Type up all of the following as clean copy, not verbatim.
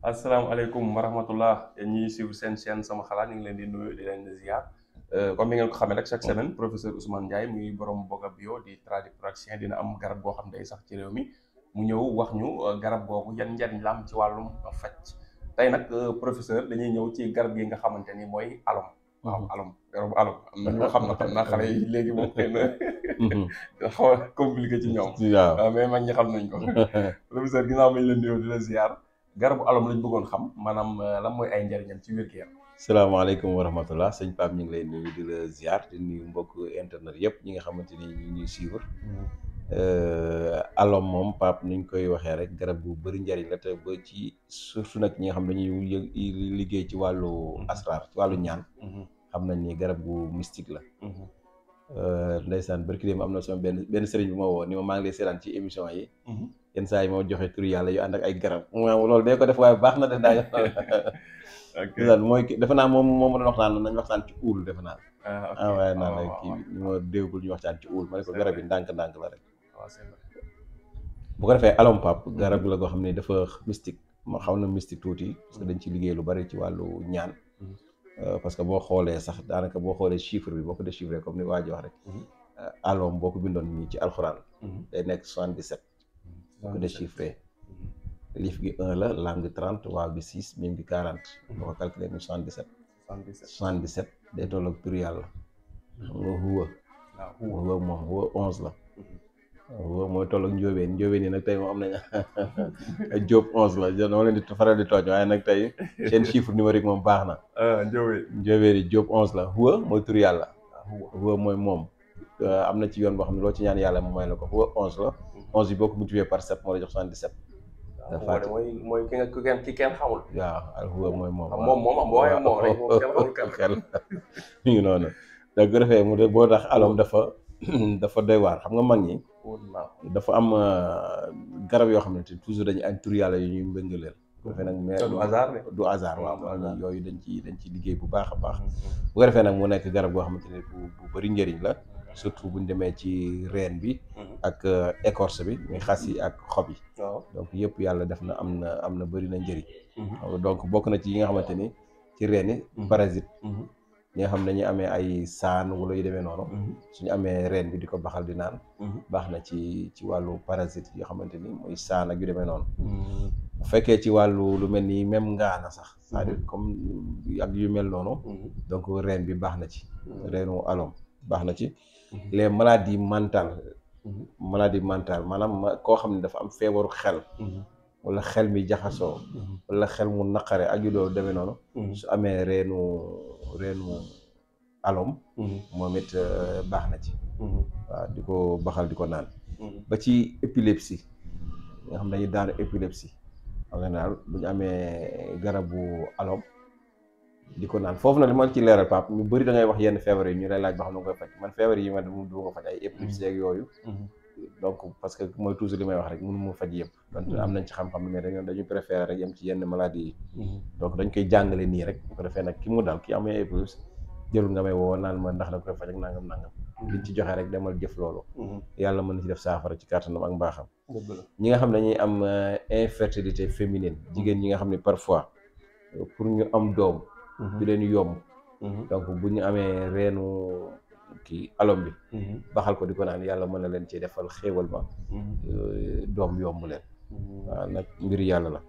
asalaamaaleykum wa rahmatullah yéen ñiy suivre seen chaîne sama xalaat ñu ngi leen di nuyu di leen ziar comme ni ngeen ko xamee rek chaque semaine professeur Ousmane Ndiaye muy borom Boga Bio di tradipraticien dina am garab goo xam day sax ci réew mi mu ñëw wax ñu garab googu yan njariñ la am ci wàllum faj tey nag professeur dañuy ñëw ci garab gi nga xamante ni mooy alom. waaw alom garabu alom am na ñu xam na xam naa xale yi léegi moom xëy na dina xaw a compliqué ci ñoom. waaw mais mag ñi xam nañ ko. professeur ginnaaw mañ la nuyoo di la ziar. garabu alom lañ bëggoon xam maanaam lan mooy ay njariñam ci wér-gu-yaram. salaamaaleykum wa rahmatullah sëñ Pape ñu ngi lay nuyu di la ziar di nuyu mbokk internet yëpp ñi nga xamante ni ñu ngi suivre. alom moom Pape ni ñu koy waxee rek garab bu bëri njariñ la te ba ci surtout nag ñi nga xam dañuy liggéey ci wàllu asrar ci wàllu ñaan. xam nañ ni garab bu mystique la. ndeysaan barki dem am na sama benn sëriñ bu ma woo ni ma maa ngi lay seetaan ci émission yi. yenn saa yi moo joxe tur yàlla yu ànd ak ay garab loolu day ko def waaye baax na de daa daal mooy defe naa moom ma doon waxtaan nañ waxtaan ci uul defe naa waaye naa la kii bi ñu ma déggul ñu waxtaan ci uul ma ne ko garab yi ndànk-ndànk la rek bu ko defee alom pap garab la goo xam ne dafa mystique ma xaw na mystique tuuti parce que dañ ci liggéey lu bari ci wàllu ñaan parce que boo xoolee sax daanaka boo xoolee chiffre bi boo ko déchiffré comme ni waa ji wax rek alom boo ko bindoon nii ci alxuraan day nekk 77 boo ko déchiffré liif gi 1 la lam gi 30 waaw gi 6 mim gi 40 boo ko calculé mu 77 day toll ak tur yàlla xam nga huwa moom huwa 11 la huwa mooy toll ak njóobeen yi nag tey moom am nañ ay jóob 11 la dama leen di faral di tooñ waaye nag tey seen chiffre numérique moom baax na njóobeen yi jóob 11 la huwa mooy tur yàlla huwa mooy moom am na ci yoon boo xam ne loo ci ñaan yàlla mu may la ko huwa 11 la 11 yi boo ko multiplié par 7 moo la jox 77. mooy ki kenn xamul. waaw al huwa mooy moom. moom rek moom kenn xamul kan xel mi ngi noonu. da ko defee mu de boo tax alom dafa doy waar xam nga mag ñi. dafa am garab yoo xam ne toujours dañuy am tur yàlla yu ñuy mbëngaleel. bu defee nag mais du hasard waaw yooyu dañ ci liggéey bu baax a baax. bu ko defee nag mu nekk garab goo xamante ne bu bëri njëriñ la. surtout buñ demee ci reen bi ak écorce bi muy xas yi ak xob yi donc yëpp yàlla def na am na bëri na njëriñ donc bokk na ci yi nga xamante ni ci reen yi parasite ñi nga xam ne dañuy amee ay saan wala yu demee noonu suñu amee reen bi di ko baxal di naan baax na ci wàllu parasite yoo xamante ni muy saan ak yu demee noonu bu fekkee ci wàllu lu mel ni même ngaana sax c'est-à-dire comme ak yu mel noonu donc reen bi baax na ci reenu alom baax na ci les maladies mentales maanaam koo xam ne dafa am feebaru xel wala xel mi jaxasoo wala xel mu naqare ak yu doon demee noonu su amee reenu alom moom it baax na ci waaw di ko baxal di ko naan ba ci épilepsie nga xam ne dañuy daanu épilepsie en général bu ñu amee garabu alom di ko naan foofu nag li ma ci leeral Pape ñu bëri da ngay wax yenn feebar yi ñu lay laaj ba xam ne nga koy faj man feebar yi ma du nga faj ay épilepsie ak yooyu donc parce que mooy toujours li may wax rek mënu mu faj yëpp donc am nañ ci xam-xam mais dañu préféré rek yem ci yenn maladie yi donc dañ koy jàngale nii rek bu ko defee nag ki mu dal ki amee épilepsie jëlul nga may woo naan ma ndax da koy faj ak nangam liñ ci joxe rek demal jëf loolu yàlla mën na ci def saafara ci kàttanam ak mbaaxam ñi nga xam ne dañuy am infertilité féminine jigéen ñi nga xam ne parfois pour ñu am doom di leen yomb donc bu ñu amee reenu kii alom bi baxal ko di ko naan yàlla mën na leen ci defal xéewal ba doom yomb leen waaw nag mbir yàlla la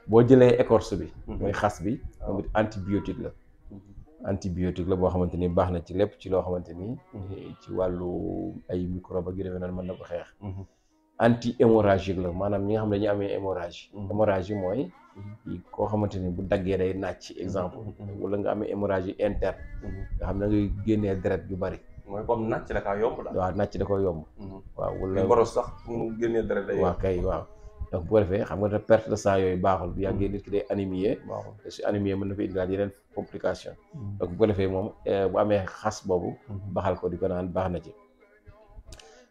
boo jëlee écorce bi mooy xas bi moom it antibiotique la boo xamante ni baax na ci lépp ci loo xamante ni ci wàllu ay microbe ak yu demee noonu mën na ko xeex anti hémorragique la maanaam ñi nga xam ne dañuy amee hémorragie mooy koo xamante ni bu daggee day nàcc exemple wala nga amee hémorragie interne nga xam ne ngay génnee deret yu bari mooy comme nàcc da kaa yomb daal waaw nàcc da ko yomb waaw wala boros sax mu génnee deret day waaw kay waaw donc bu ko defee xam nga te perte de sang yooyu baaxul bu yàggee nit ki day anémie te su anémie mën na fa indiwaat yeneen complication donc bu ko defee moom bu amee xas boobu baxal ko di ko naan baax na ci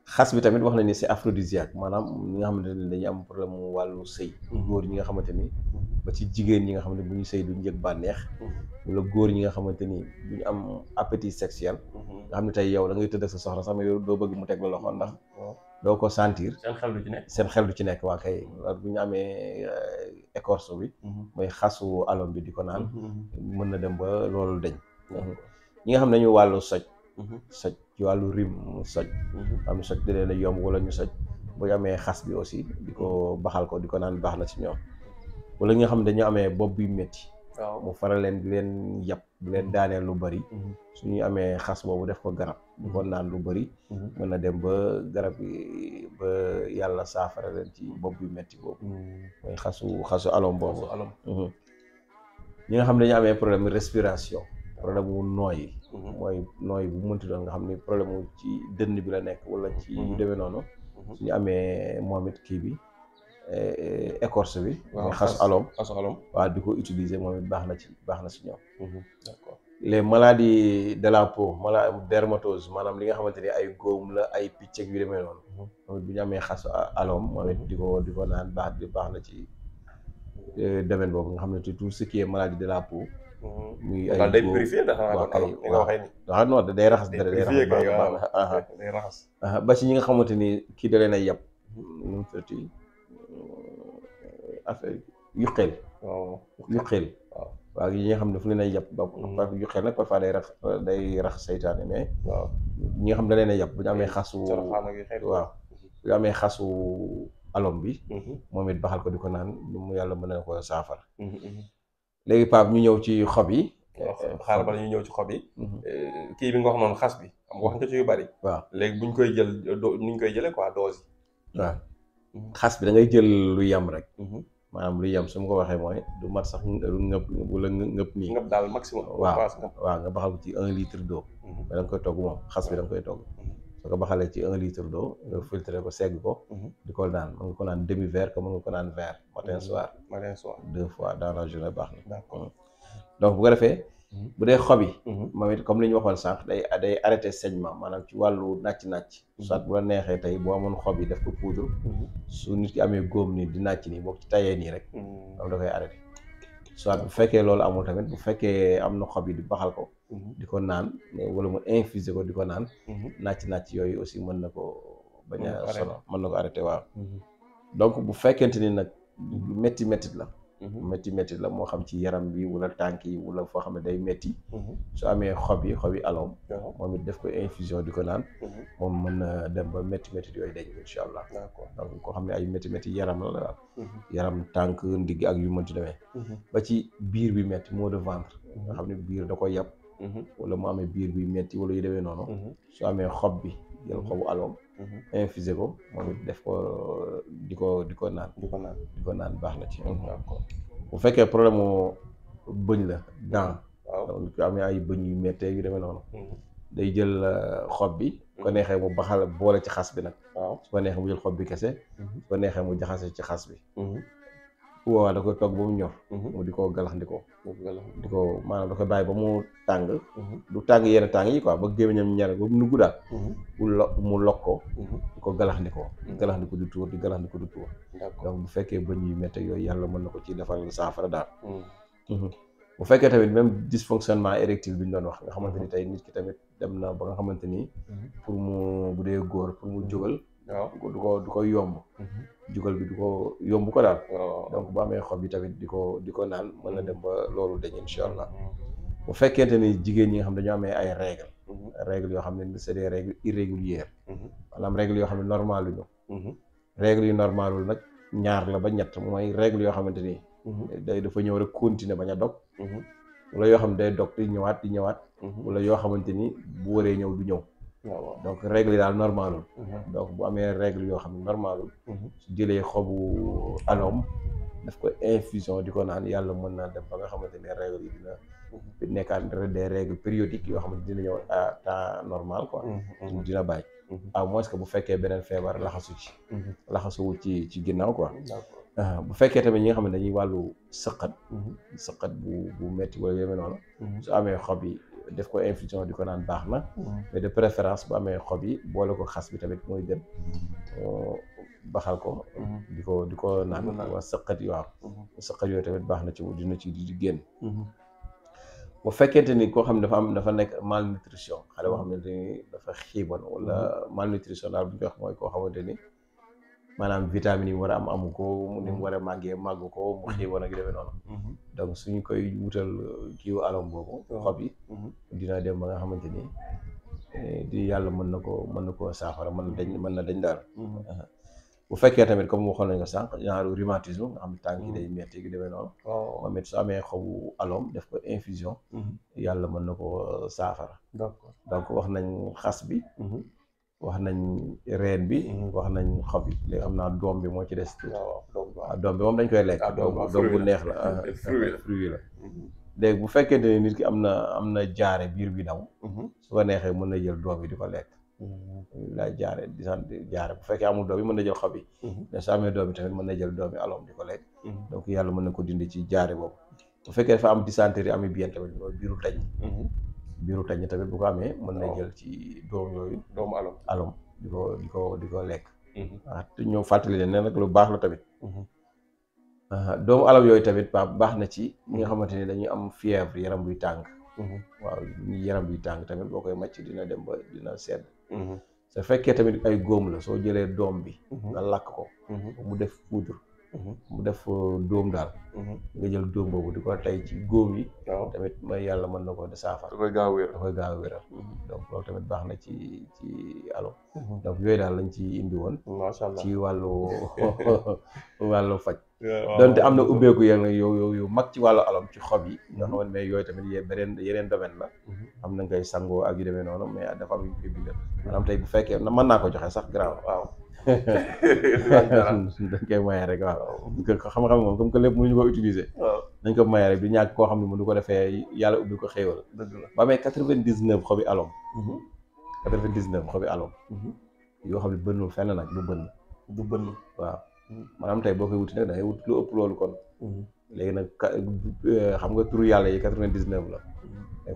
xas bi tamit wax na ni c'est aphrodisiaque maanaam ñi nga xamante ni dañuy am problème mu wàllu sëy góor ñi nga xamante ni ba ci jigéen ñi nga xam ne bu ñu sëy duñ yëg bànneex wala góor ñi nga xamante ni bu ñu am appétit sexuel nga xam ne tey yow da ngay tëdd ak sa soxna sax mais yow doo bëgg mu teg la loxo ndax doo ko sentir. seen xel du ci nekk. seen xel du ci nekk waa kay bu ñu amee écorce bi. mooy xasu alom bi di ko naan. mën na dem ba loolu dañ. ñi nga xam ne ñu wàllu soj. soj ci wàllu rim soj. am soj da leen a yomb wala ñu soj bu ñu amee xas bi aussi di ko baxal ko di ko naan baax na ci ñoom. wala ñi nga xam ne dañu amee bopp bi métti. waaw mu faral leen di leen yàpp di leen daaneel lu bari. su ñu amee xas boobu def ko garab. di ko naan lu bari. mën na dem ba garab yi ba yàlla saafara leen ci bopp bi métti boobu. mooy xasu alom boobu. ñi nga xam ne dañu amee problème respiration. problème mu nooyi. mooy nooyi bu mënti doon nga xam ne problème mu ci dënn bi la nekk wala ci yu demee noonu. su ñu amee moom it kii bi. écorce bi. mooy xasu alom. waaw di ko utiliser moom it baax na ci ñoom. d'accord les maladies de la peau dermatose maanaam li nga xamante ni ay góom la ay picc yu demee noonu. moom it bu ñu amee xasu alom moom it di ko naan baax na ci domaine boobu nga xam ne tout ce qui est maladie de la peau. muy ay góom day purifier ndax waaw non day raxas dara day raxas. ba ci ñi nga xamante ni kii da leen ay yàpp. nu mu tuddati affaire yuqeel. yuqeel. waaw yi nga xam ne fu leen ay yàpp ba yuqeel nag parfois day rax seytaane mais. ñi nga xam ne da leen ay yàpp bu ñu amee xasu. waaw bu ñu amee xasu alom bi. moom it baxal ko di ko naan mu yàlla mën na ko saafara. léegi Pape ñu ñëw ci xob yi. xaaral bala ñu ñëw ci xob yi. kii bi nga wax noonu xas bi am wax nga ci yu bari. waaw léegi buñ koy jël nuñ koy jëlee quoi dose yi. waaw xas bi da ngay jël lu yam rek. maanaam lu yam su ma ko waxee mooy du mat sax ngëp wala ngëp nii. ngëp daal maximum. waaw nga baxal ko ci 1 litre d'eau. mais da nga koy togg moom xas bi da nga koy togg. soo ko baxalee ci 1 litre d'eau nga filtré ko segg ko. di ko naan mën nga ko naan demi verre comme mën nga ko naan verre matin soir. 2 fois dans la journée baax na. d'accord donc bu ko defee. bu dee xob yi. moom it comme li ñu waxoon sànq day arrêté saignement maanaam ci wàllu nàcc. soit bu la neexee tey boo amoon xob yi def ko poudre. su nit ki amee góom nii di nàcc nii boo ci tayee nii rek. moom da koy arrêté. soit bu fekkee loolu amul tamit bu fekkee am na xob yi di baxal ko. di ko naan wala mu infuser ko di ko naan. nàcc yooyu aussi mën na ko bañ a solo mën na ko arrêté waaw. donc bu fekkente ni nag métti la. métti la moo xam ci yaram bi wala tànk yi wala foo xam ne day métti. su amee xob yi alom. moom it def ko infusion di ko naan. moom mën na dem ba métti yooyu dañ incha allah. donc koo xam ne ay métti yaram la daal. yaram tànk ndigg ak yu mënti demee. ba ci biir bi métti maux de ventre. nga xam ne biir da ko yàpp. wala mu amee biir bi métti wala yu demee noonu. su amee xob bi jël xobu alom. infusé ko moom it def ko di ko naan. di ko naan baax na ci. bu fekkee problème mu bëñ la dent. donc ku amee ay bëñ yu méttee yu demee noonu. day jël xob bi. su ko neexee mu baxal boole ci xas bi nag. su ko neexee mu jël xob bi kese. su ko neexee mu jaxase ci xas bi. waaw da koy togg ba mu ñor. mu di ko galaxndikoo. di ko maanaam da koy bàyyi ba mu tàng. du tàng yenn tàng yi quoi ba gémmiñam ñaar ba mu nugg daal. mu lokk ko. di ko galaxndikoo. di galaxndiku di tuur. donc bu fekkee bëñ yu métti yooyu yàlla mën na ko ci defal saafara daal. bu fekkee tamit même dysfonctionnement érectile bi ñu doon wax nga xamante ni tey nit ki tamit dem na ba nga xamante ni. pour mu bu dee góor pour mu jógal. du ko yomb. jugal bi du ko yomb ko daal. donc bu amee xob yi tamit di ko naan mën na dem ba loolu dañ incha allah. bu fekkente ni jigéen ñi nga xam dañoo amee ay règles yoo xam ne c'est des règles irrégulières. maanaam règles yoo xam ne normal lu ñu. règles yu normalul nag ñaar la ba ñett mooy règles yoo xamante ni. dafa ñëw rek continuer bañ a dog. wala yoo xam ne day dog di ñëwaat. wala yoo xamante ni bu waree ñëw du ñëw. donc règle yi daal normalul. donc bu amee règle yoo xam ne normalul. su jëlee xobu alom daf ko infusion di ko naan yàlla mën naa dem ba nga xamante ne règle yi dina nekkaat des règles périodiques yoo xamante dina ñëw à temps normal quoi. dina bàyyi. à moins que bu fekkee beneen feebar laxasuwul ci ginnaaw quoi. bu fekkee tamit ñi nga xam ne dañuy wàllu sëqat bu metti wala yéeme noonu. su amee xob yi def ko infusion di ko naan baax na. mais de préférence bu amee xob yi boole ko xas bi tamit mooy gën. baxal ko. di ko naan. waa sëqat yi waaw. sëqat yooyu tamit baax na ci dina ci di génn. bu fekkente ni koo xam ne dafa nekk malnutrition xale boo xamante ni dafa xiiban wala malnutrition daal bu ñu wax mooy koo xamante ni maanaam vitamines yi mu war a am amu ko ni mu war a màggee màgg ko mu xiiban ak yu demee noonu donc suñu koy wutal kiiwu alom boobu xob yi dina dem ba nga xamante ni di yàlla mën na koo saafara mën na dañ daal bu fekkee tamit comme waxoon nañ ko sànq genre rhumatisme nga xam ne tànk yi day metti gi demee noonu moom it su amee xobu alom def ko infusion yàlla mën na ko saafara donc wax nañ xas bi wax nañ reen bi wax nañ xob yi léegi xam naa doom bi moo ci des tuuti waaw doom bi moom dañ koy lekk doom bu neex la fruit la léegi bu fekkente ne nit ki am na jaare biir bi daw su ko neexee mën na jël doom yi di ko lekk laa jaare di sant jaare bu fekkee amul doom yi mën na jël xob yi mais su amee doom yi tamit mën na jël doom yi alom di ko lekk donc yàlla mën na ko dindi ci jaare boobu bu fekkee dafa am dysenterie ami bien tamit mooy biiru tañ tamit bu ko amee mën na jël ci doom yooyu doomu alom di ko lekk waaw te ñoo fàttali leen ne nag lu baax la tamit doomu alom yooyu tamit baax na ci ñi nga xamante ni dañuy am fièvre yaram buy tàng waaw ñi yaram buy tàng tamit boo koy màcc dina dem ba dina sedd su fekkee tamit ay góom la soo jëlee doom bi nga lakk ko mu def poudre mu def dóom daal nga jël dóom boobu di ko tey ci góom yi tamit may yàlla mën na ko de saafara da koy gaaw a wéral donc loolu tamit baax na ci alom donc yooyu daal lañ ci indi woon macha allah ci wàllu faj donte am na ubbeeku yu mag ci wàllu alom ci xob yi nga xamante mais yooyu tamit yeneen domaine la am na ngay sangoo ak yu demee noonu mais dafa am yu koy bindal maanaam tey bu fekkee mën naa ko joxe sax garaaw waaw dañ koy maye rek waaw xam-xam moom comme que lépp mënuñu ko utiliser dañ ko maye rek du ñàkk koo xam ne mënu ko defee yàlla ubbi ko xéewal ba amee 99 xobi alom 99 xobi alom yoo xam ne bënnul fenn nag du bënn waaw maanaam tey boo koy wuti nag da ngay wut lu ëpp loolu kon léegi nag xam nga turu yàlla yi 99 la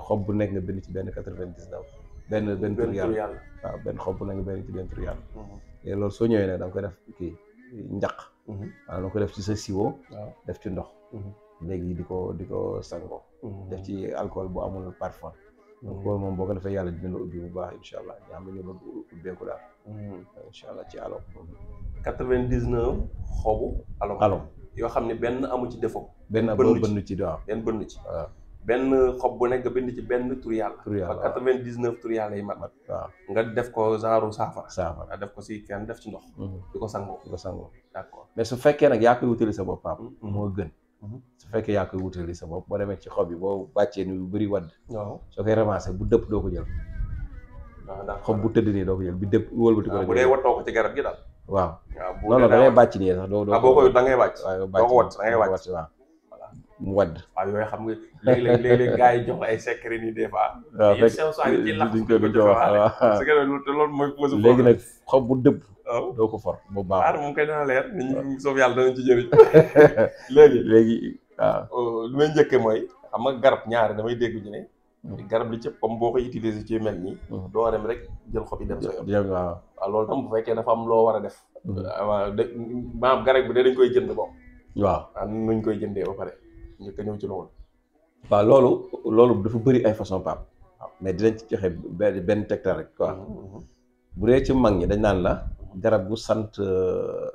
xob bu nekk nga bind ci benn 99 benn turu yàlla waaw benn xob bu nekk nga bind ci benn turu yàlla léegi loolu soo ñëwee nag da nga koy def kii njaq waaw da nga koy def ci sa siwo def ci ndox léegi di ko sango def ci alcool bu amul parfum donc loolu moom boo ko defee yàlla dina la ubbi bu baax incha allah ñi xam ne ñoo bëgg ubbeeku daal incha allah ci alom 99 xobu alom yoo xam ne benn amu ci défaut benn bënn ci waaw benn bënn ci waaw benn xob bu nekk nga bind ci benn tur yàlla ba 99 tur yàlla yi mat waaw nga def ko genre saafara nga def ko si kenn def ci ndox di ko sangoo d'accord mais su fekkee nag yaa koy wutali sa bopp moo gën su fekkee yaa koy wutali sa bopp boo demee ci xob yi boo bàccee ni lu bëri wadd soo koy ramassé bu dëpp doo ko jël xob bu tëdd nii doo ko jël bi dëpp wëlbati ko bu dee wattoo ko ci garab gi daal waaw non da ngay bàcc nii sax doo boo koy da ngay wàcc doo ko wat da ngay wàcc waaw mu wadd waaw yooyu xam nga léeg-léeg gars yi jox la ay secret nii des fois waaw duñ ko wax waaw loolu mooy pose léegi nag xob bu dëpp doo ko for bu baax moom koy dana leer nit ñi soof yàlla danañ ci jëriñ léegi waaw lu may njëkkee mooy xam nga garab ñaari damay dégg ñu ne garab li cëpp comme boo koy utiliser ci mel nii doo dem rek jël xob yi dem sa yoon waaw loolu tam bu fekkee dafa am loo war a def waaw maanaam garab bi dañ koy jënd boobu waaw nuñ koy jëndee ba pare njëkk a ñëw ci loolu waaw loolu dafa bëri ay façon Pape mais dinañ ci joxe benn tegtal rek quoi bu dee ci mag ñi dañ naan la garab bu sant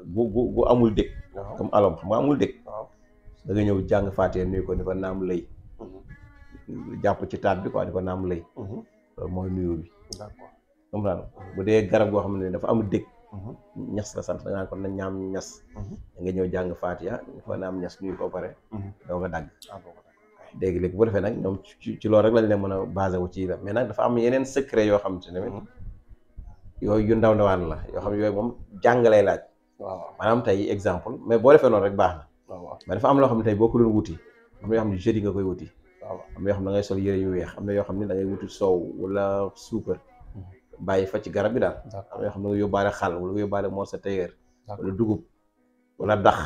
bu amul dëkk comme alom xam nga amul dëkk da nga ñëw jàng faatee nuyu ko ni ko naam lay jàpp ci taat bi quoi di ko naam lay loolu mooy nuyu bi d'accord comme daal bu dee garab goo xam ne dafa amul dëkk ñas la sant da nga ko na ñaam ñas da nga ñëw jàng faatiya di ko naam ñas nuyu ko pare doo nga dagg léegi bu defee nag ñoom ci loolu rek lañ leen mën a basé wu ci la mais nag dafa am yeneen secret yoo xam te ne yooyu yu ndaw ndawaan la yoo xam ne yooyu moom jàngalay laaj waaw maanaam tey exemple mais boo defee noonu rek baax na mais dafa am loo xam ne tey boo ko doon wuti am na yoo xam ne jeudi nga koy wuti am na yoo xam ne da ngay sol yére yu weex am na yoo xam ne da ngay wuti soow wala suukar bàyyi fa ci garab bi daal am na yoo xam ne nga yóbbaale xal wala nga yóbbaale moo sa tailleur wala dugub wala dax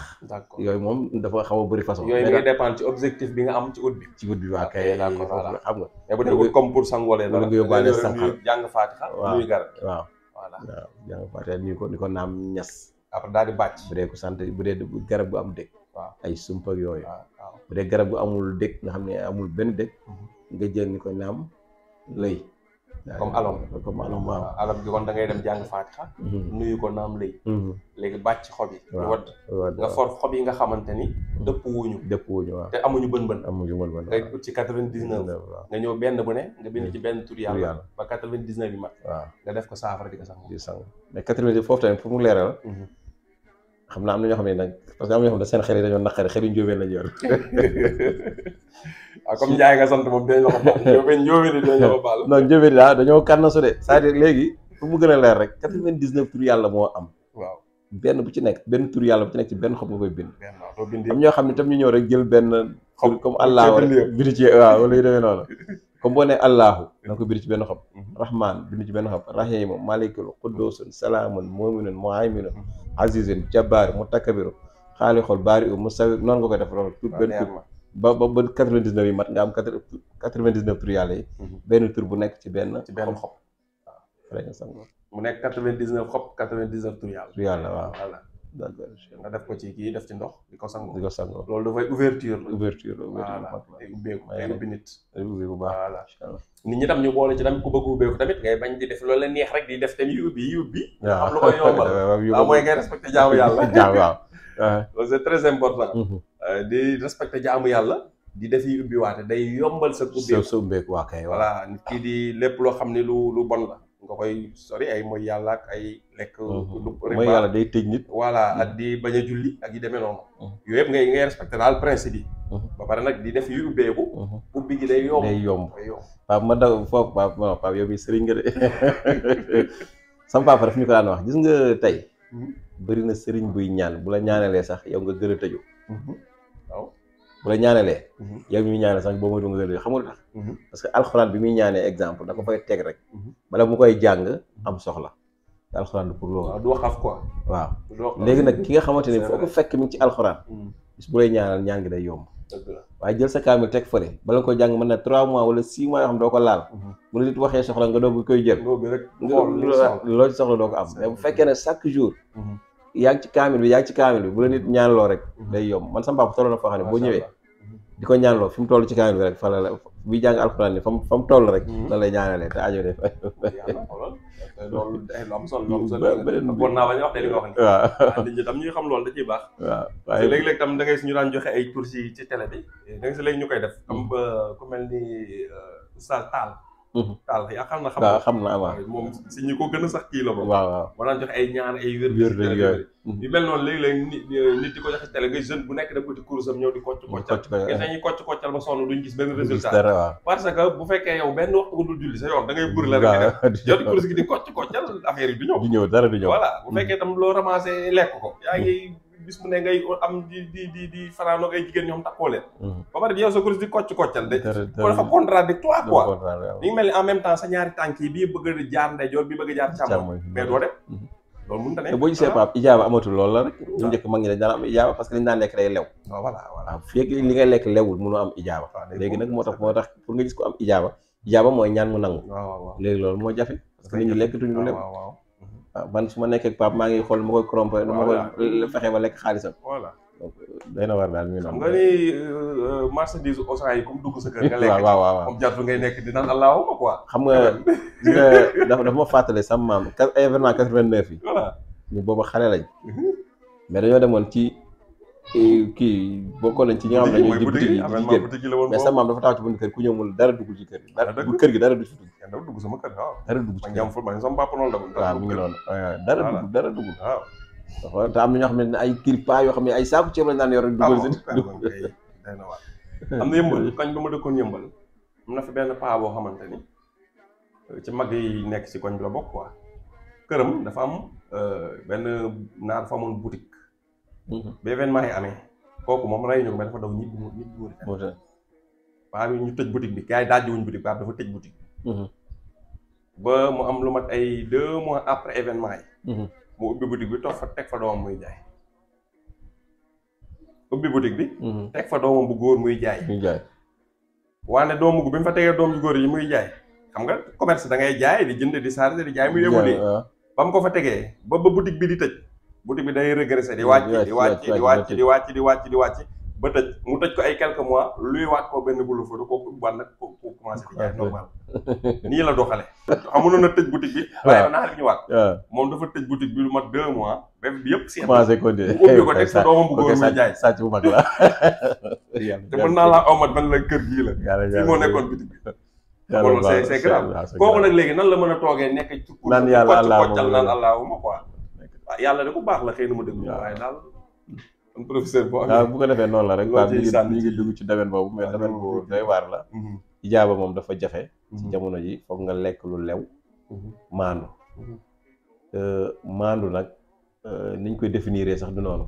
yooyu moom dafa xaw a bëri façon yooyu ngay dépendre ci objectif bi nga am ci ut bi waa kay xam nga mais bu dee comme pour sangolee wala nga yóbbaale sànqal jàng faatixa nuyu garab waaw voilà waaw jàng faatixa ni ko naam ñas après daal di bàcc bu dee ko sant bu dee garab gu am dëkk waaw ay sump ak yooyu bu dee garab gu amul dëkk nga xam ne amul benn dëkk nga jël ni ko naam lëy. comme alom waaw. alom gi kon da ngay dem jàng faatixa nuyu ko naam lëy. léegi bàcc xob yi. waaw wadd nga for xob yi nga xamante ni. dëpp wuñu waaw. te amuñu bën-bën. waaw. nga ut ci 99. nga ñëw benn bu ne nga bind ci benn tur yàlla. ba 99 yi mat. waaw nga def ko saafara di ko sang. mais 99 foofu tamit fu mu leeral. xam naa am na ñoo xam ne nag parce que am na ñoo xam ne seen xel yi dañoo naqari xel yu njóobeen lañu yor. waaw comme Ndiaye nga sant moom dinañ la ko baal njóobeen dinañ la ko baal. non njóobeen dañoo kànnasu de c'est-à-dire léegi fu mu gën a leer rek 99 tur yàlla moo am. waaw benn bu ci nekk benn tur yàlla bu ci nekk ci benn xob nga koy bind. bind am ñoo xam ne tam ñu ñëw rek jël benn xob comme allahu rek bind ci waaw wala yu demee noonu comme boo nee allahu da nga ko bind ci benn xob. rahman bind ci benn xob rahimu malikul quddusun salaamun muminun muhayminun azizun jabbaar mutakabiru xaalixul baari u musawir noonu nga koy def loolu tur benn tur ba 99 yi mat nga am 99 tur yàlla yi. benn tur bu nekk ci benn xob. mu nekk 99 xob 99 tur yàlla. tur yàlla waaw. voilà d'accord nga def ko ci kii def ci ndox di ko sangoo. loolu dafay ouverture la. ouverture voilà day ubbeeku day ubbi nit. day ubbi bu baax. voilà nit ñi tam ñu boole ci tamit ku bëgg ubbeeku tamit ngay bañ di def loolu la neex rek di def tamit yu ubbi. waaw am lu koy yombal. waaw mooy ngay respecté jaamu yàlla. waaw. loolu c'est très important. di respecté jaamu yàlla. di def yi ubbi waate day yombal sa ubbeeku. sa ubbeeku waa kay. voilà nit ki di lépp loo xam ne lu bon la. nga koy sori ay mooy yàlla ak ay lekk. mooy yàlla day tëj nit. voilà ak di bañ a julli ak yi demee noonu. yooyu yëpp ngay respecté daal principe yi. ba pare nag di def yu ubbeeku. ubbi gi day yomb. day yomb Pape ma daw foofu Pape yow mi sëriñ nga de sama papa daf ñu ko daan wax gis nga tey. bëri na sëriñ buy ñaan bu la ñaanalee sax yow nga gën a tëju. waaw bu la ñaanalee. yow mi ñaanal sax boo moytuwul nga gën a xam nga lu tax. parce que alxuraan bi muy ñaanee exemple da ko fay teg rek. bala mu koy jàng am soxla. te alxuraan du pour loolu. waaw du waxaf quoi. waaw léegi nag ki nga xamante ni foo ko fekk mi ngi ci alxuraan. bis bu lay ñaanal ñaan gi day yomb. dëgg la waaye jël sa kaamil teg fële bala nga koy jàng mën na 3 mois wala 6 mois yoo xam doo ko laal. bu la nit waxee soxla nga doog koy jël. loo ci soxla doo ko am mais bu fekkee ne chaque jour. yaa ngi ci kaamil bi bu la nit ñaanloo rek day yomb man sama papa toll na foo xam ne boo ñëwee di ko ñaanloo fi mu toll ci kaamil bi rek fa la buy jàng alxuraan ni fa mu toll rek la lay ñaanalee te aajo def loolu day lu am solo bon naa bañ a wax de li nga wax ni waaw nit ñi tam ñuy xam loolu da ciy baax waaw waaye léeg-léeg tam da ngay suñu daan joxe ay tours ci télé bi da nga si léegi ñu koy def comme ku mel ni Oustaz Tall yaakaar na xam naa waaw moom si ñi ko gën a sax kii la moom waaw moo daan joxe ay ñaan ay wér yooyu yu mel noonu léegi-léeg nit di ko joxe télé nga jeune bu nekk da ko ci kurusam ñëw di kocc dañuy koccal ba sonn duñ gis benn résultat parce que bu fekkee yow benn waxtu nga dul julli sa yoon da ngay bër la rek di def jot kurus gi di koccal affaire yi du ñëw dara du ñëw voilà bu fekkee tam loo ramassé lekk ko yaa ngi bis mu ne ngay am di fanaanoo ay jigéen ñoom takkoo leen ba pare bi yow sa kurus di koccal de ko dafa contradictoire quoi mi ngi mel ni en même temps sa ñaari tànk yi bii bëgg a jaar ndeyjoor bii bëgg a jaar càmmoñ mais doo dem loolu mënut a nekk boo gisee Pape ijaaba amatul loolu la rek ñu njëkk mag ñi dañ daan am ijaaba parce que liñ daan lekk day lew voilà waaw fekk li ngay lekk lewul mënoo am ijaaba léegi nag moo tax pour nga gis ko am ijaaba mooy ñaan mu nangu léegi loolu moo jafe parce que nit ñi lekkatuñu lu lew waaw man su ma nekkee ak Pape maa ngi xool ma koy corrompre nu ma koy fexe ba lekk xaalisam voilà donc day na war daal mi xam nga ni marchandise Auchan yi comme dugg sa kër nga lekk waaw comme jartu ngay nekk di naan allahuma quoi xam nga dafa ma fàttale sama maam événement 89 yi voilà ñu booba xale lañ mais dañoo demoon ci kii bokkoon nañ ci ñi nga xam ne dañuy boutique yi jigéen mais sama maam dafa taxaw ci bunt kër ku ñëw mul dara duggul ci kër gi kër gi dara du fi dugg dafa dugg sama kër waaw dara dugg ci kër man sama papa noonu la waaw mi ngi noonu dara dugg waaw te am na ñoo xam ne ay kirpa yoo xam ne ay saaku ceeb lañ daan yor dugal si am na yëmbal kañ ba ma dëkkoon yëmbal am na fi benn paa boo xamante ni ci mag yi nekk ci koñ bi la bokk quoi këram dafa am benn naar fa amoon boutique ba événement yi amee kooku moom rey ñu ko mais dafa daw ñibbi paa bi ñu tëj boutique bi gars yi daaj wuñ boutique paa dafa tëj boutique ba mu am lu mat ay 2 mois après événement yi mu ubbi boutique bi toog fa teg fa doomam muy jaay ubbi boutique bi teg fa doomam bu góor muy jaay waane doomu bi mu fa tegee doom ju góor yi muy jaay xam nga commerce da ngay jaay di jënd di chargé di jaay muy évolué ba mu ko fa tegee ba boutique bi di tëj boutique bi day régressé di wàcc ba tëj mu tëj ko ay quelques mois luy waat ko benn bulu fa da ko ubbaat nag ko commencé di jaay normal nii la doxale xamuloon na tëj boutique bi waaye naa li ñu waat moom dafa tëj boutique bi lu mat 2 mois bef bi yëpp seet commencé ko de ubbi ko teg sa doomam bu góor muy jaay sàcc bu mag la te mën naa laa omat ban la kër gii la fii moo nekkoon boutique bi loolu c'est grave kooku nag léegi nan la mën a toogee nekk ci naan yàlla koccal naan allahuma quoi waaw yàlla de ku baax la xëy na ma déglu waaye daal am professeur boo waaw bu ko defee noonu la rek waaw mi ngi dugg ci domaine boobu mais domaine bu doy waar la ijaaba moom dafa jafe ci jamono ji foog nga lekk lu lew maandu maandu nag niñ koy définir sax du noonu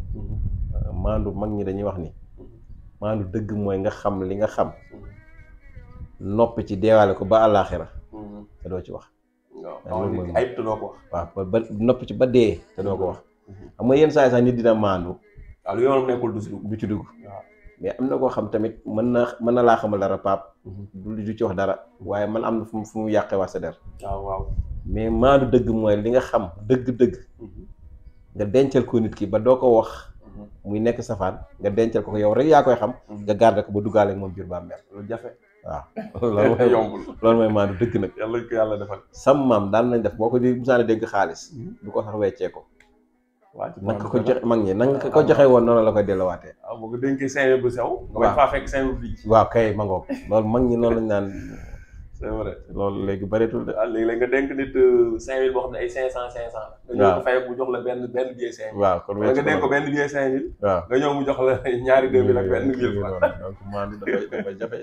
maandu mag ñi dañuy wax ni maandu dëgg mooy nga xam li nga xam noppi ci deewaale ko ba àllaaxira te doo ci wax ayib te doo ko wax waaw ba noppi ci ba dee te doo ko wax xam nga yenn saa yi sax nit dina maandu waaw lu yoonam nekkul du ci dugg mais am na koo xam tamit mën na laa xamal dara paap du ci wax dara waaye man am na fu mu yàqee waa sa der waaw mais maandu dëgg mooy li nga xam dëgg-dëgg nga dencal ko nit ki ba doo ko wax muy nekk safaan nga dencal ko yow rek yaa koy xam nga garder ko ba duggaale ak moom biir bàmmeel lu jafe waaw loolu mooy yombul loolu mooy maandu dëgg nag yàlla ko yàlla defal sam maam daan nañ def boo ko di musaane dégg xaalis du ko sax weccee ko nanga ko joxe mag ñi nanga ko joxe woon noonu la koy delluwaatee waaw boo ko dénkee 5 bu sew nga bañ faa fekk 5 bi waaw kay ma ngoog loolu mag ñi noonu lañ naan c'est vrai loolu léegi bëreetul de waaw léegi nga dénk nit 5000 boo xam ne ay 500 la nga ñëw ko fay mu jox la benn billet 5000 waaw kon nga dénk ko benn billet 5000 waaw nga ñëw mu jox la ñaari 2000 ak benn 1000 donc maandu dafa jafe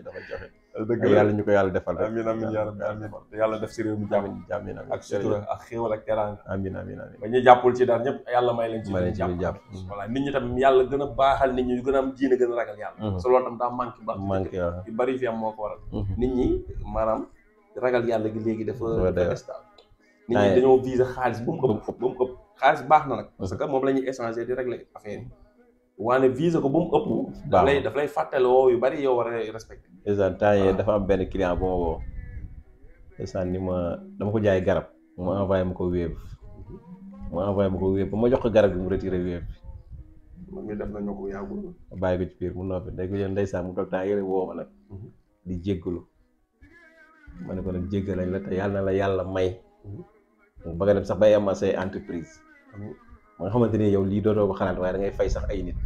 dëgg yàlla ñu ko yàlla defal rek amiin amiin yaa rabbi amiin yàlla def si réew mi jàmm ak sutura ak xéewal ak teraanga amiin ba ñu jàppul ci dara ñëpp yàlla may leen ci jàpp voilà nit ñi tam yàlla gën a baaxal nit ñi ñu gën a am diine gën a ragal yàlla so loolu tam daa manqué yu bari fi am moo ko waral nit ñi maanaam ragal yàlla gi léegi dafa destal nit ñi dañoo viser xaalis ba mu ëpp xaalis baax na nag parce que moom la ñuy échanger di régler affaire yi waane viser ko ba mu ëpp daf lay fàttaloo yu bari yow war a respecté exemple temps yii dafa am benn client bu ma woo ndeysaan ni ma dama ko jaay garab mu envoyé ma ko wéeb ba ma jox ko garab bi mu retiré wéeb bi man mi def nañu ko yàggul bàyyi ko ci biir mu noppi day ko jël ndeysaan mu toog temps yële woo ma nag di jéggalu ma ne ko nag jéggal nañ la te yàlla na la yàlla may ba nga dem sax bay am say entreprise ma nga xamante ni yow lii dootoo ko xalaat waaye da ngay fay sax ay nit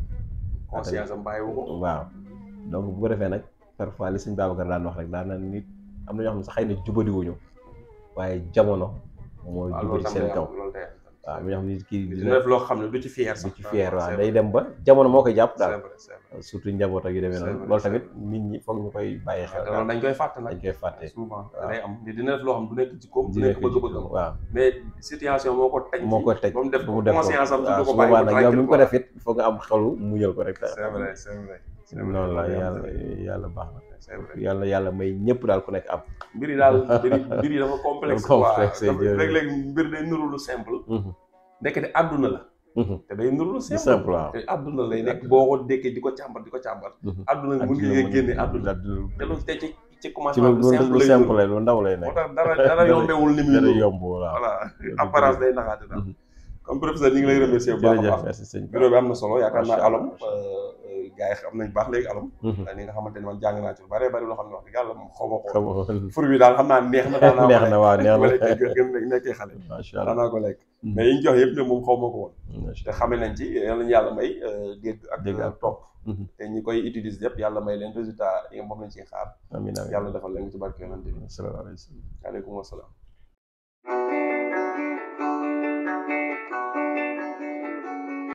conscience am bàyyiwu ko waaw donc bu ko defee nag parfois li sëñ Babacar daan wax rek daan na nit am na ñoo xam ne sax xëy na jubadiwuñu waaye jamono mooy jubadi seen kaw waaw ñoo xam ne kii dina def loo xam ne du ci fier sax du ci fier waaw day dem ba jamono moo koy jàpp daal surtout njaboot ak yu demee noonu loolu tamit nit ñi foog ñu koy bàyyi xel loolu dañ koy fàtte nag dañ koy fàtte souvent day am dina def loo xam du nekk ci koom du nekk bëgg-bëggam waaw mais situation moo ko teg ba mu def conscience am du ko bàyyi waaw nag yow mi ko def it foog nga am xelu muñal ko rek c'est vrai noonu la yàlla baax na yàlla may ñëpp daal ku nekk am mbir yi daal mbir yi dafa complexe léeg-léeg mbir day nuru lu simple ndekete àdduna la te day nuru lu simple waaw te àdduna lay nekk boo ko dékkee di ko càmbar àdduna mu ngi nga génne àdduna te loolu te ci commencement lu simple lay lu ndaw lay nekk moo tax dara yombewul ni muy yomb voilà apparence day naxaate daal comme professeur ñu ngi lay remercier bu baax a baax bureau bi am na solo yaakaar naa alom gars yi xam nañ baax léegi alom ni nga xamante ni man jàng naa ci lu bari loo xam ne wax dëgg yàlla moom xaw ma ko fur bi daal xam naa neex na gën nekkee xale daanaa ko lekk mais yi ñu jox yëpp ne moom xaw ma ko woon te xame nañ ci yal nañu yàlla may dégg ak topp te ñi koy utiliser yëpp yàlla may leen résultat yi nga moom lañ ciy xaar yàlla defal leen ci barke yonante bi aleykum wasalaam